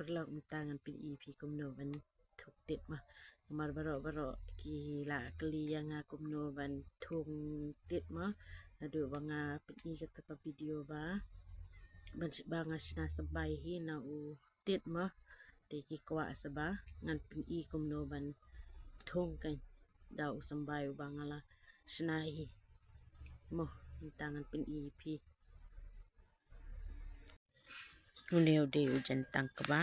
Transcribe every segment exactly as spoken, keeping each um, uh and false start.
Paralok, mynta ngan pyni phi kumno ban thung tit mo. Namar baroh baroh ki la kylli ïa nga kumno ban thung tit mo. Naduh ba nga pyni kata ka video ba ban, ba nga shna symbai hi na u tit mo. Te ki kwah sa ba ngan pyni kumno ban thung kein da u symbai uba nga la shna hi mo. Mynta ngan pyni phi. Une u dei u jyntang kba.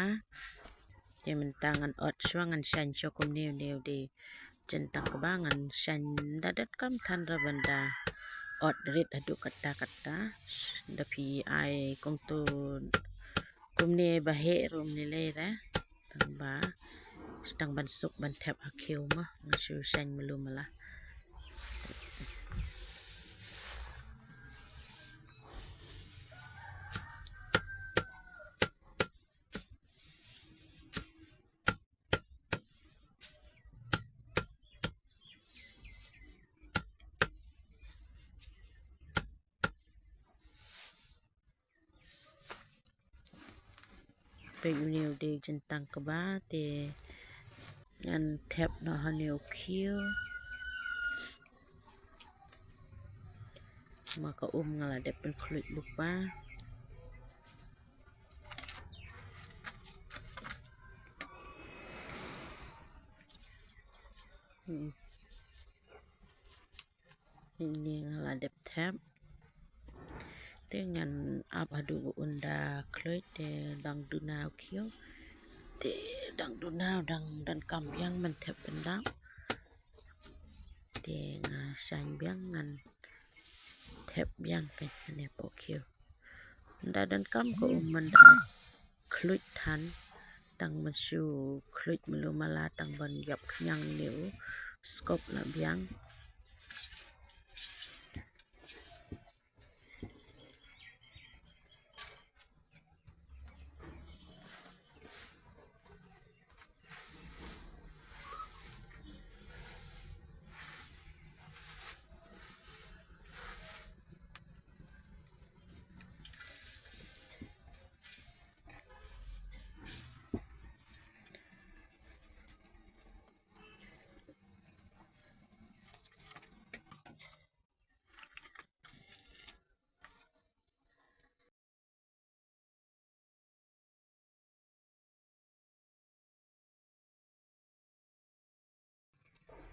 Te mynta ngan ot shuwa, ngan shaiñ shuwa kumne. Une u dei jyntang kba, ngan shaiñ da donkam than ra ban da ot rit haduh katta katta. Da phi ai kumto kumne ba heh ruh ym lei lei re. Tang ba, tang ban suk ban thep ha khiew mo, ngan shu shaiñ malu mala. Peit, une u dei jyntang kba, te ngan thep noh ha une u khiew. Ma ka um nga la dep pynkhluit lypa. Hmm. Une nga la dep thep. Te ngan ap haduh ba un da khluit, te dang duna u khiew. Te dang duna, dang donkam biang ban thep pyndap. Te nga shaiñ biang, ngan thep biang kein hangne hapoh khiew. Ynda donkam ka um ban da khluit than, tang ban shu khluit malu mala, tang ban ïap khñiang une u skop la biang.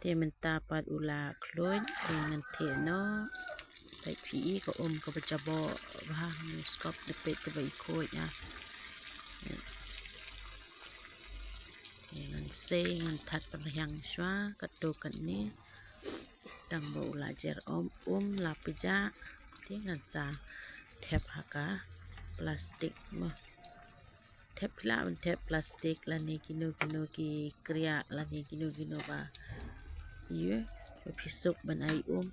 Te mynta pat u la khluit, te ngan theh noh. Peit phi i ka um kaba jaboh bha, ngan skop da peit kaba i khuid ah. Te ngan sei, ngan that pynhiang shuwa katto katne. Tang ba u la jer um, um la pjah. Te ngan sa thep ha ka plastik mo. Thep phi lah ban thep plastik lane kino kino ki kriah lane kino kino ba ïa ba phi suk ban ai um.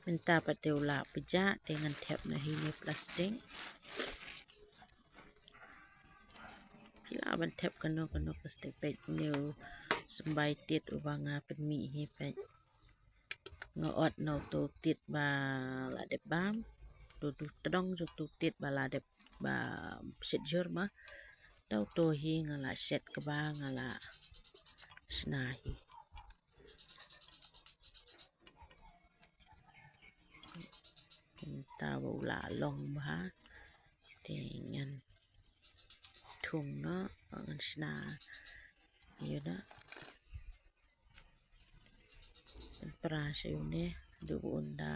Mynta pat te u la pjah, te ngan thep na hi ne plastik. Phi lah ban thep kano kano plastik, peit ne u symbai tied uba nga pynmih hi, peit. Nga ot na uto u tied ba la dep bam. Uto u tdong jong uto u tied ba la dep ba shet jur ma. Te uto hi nga la shet kaba nga la shna hi. Mynta ba u la long bha, te ngan thung noh, ngan shna ïa u noh. Pynpra sha une, duh ba un da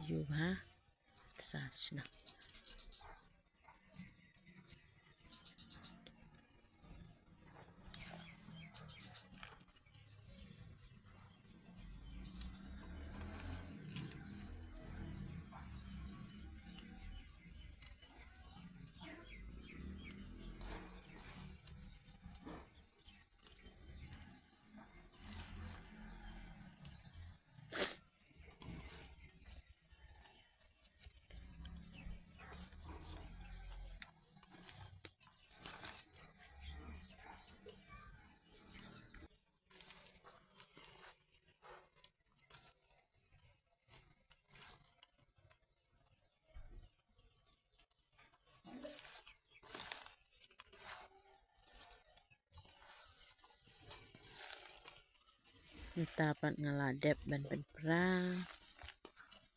ïuh bha. Sa shna. Mynta pat nga la dep ban pynpra.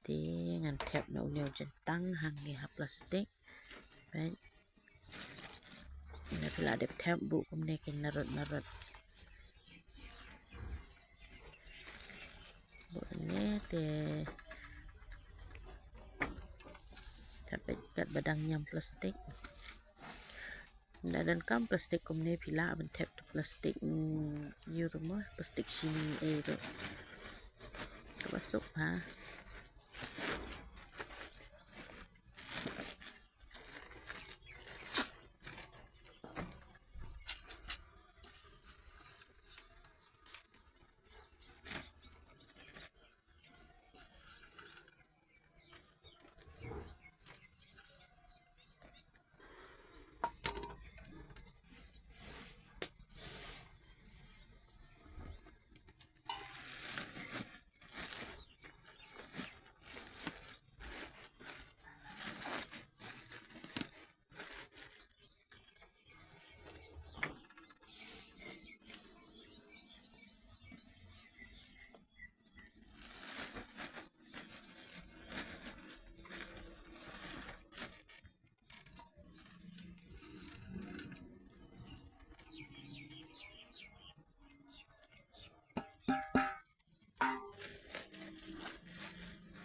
Te ngan thep na une u jyntang hangne ha plastik. Peit. Ynda phi la dep thep, buh kumne, kein narot narot. Buh kumne te thep, peit, katba dang ñiam plastik. Ynda donkam plastik kumne, phi lah ban thep tu plastik, mm, ïa u ruh mo, plastik shini ei ruh. Kaba suk bha.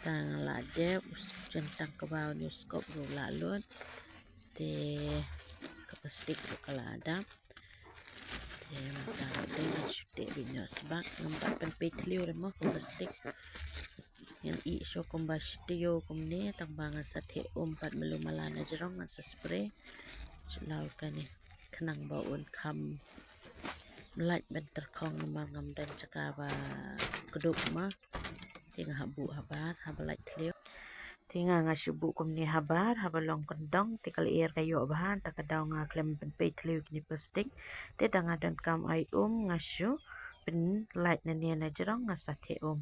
Tang la dep, u jyntang kaba u skop ruh la lut. Te ka plastik ruh ka la dap. Te mynta te ngan shu teh beit noh sbak, ngam pat pynpei thliew re mo ka plastik. Ngan ïeh shuh kumba shi taïew kumne, tang ba ngan sa theh um pat malu mala na jrong, ngan sa spray. Shu la kane khnang ba un kham lait ban tyrkhong namar ngam don jaka ba kdup ma. Te nga hap buh habar haba lait thliew. Te nga, nga shu buh kumne habar haba long kyndong, te ka lyer ka ïoh bha, te ka daw nga khlem pynpei thliew kine plastik. Te da nga donkam ai um, nga shu pynlait na ne na jrong, nga sa theh um.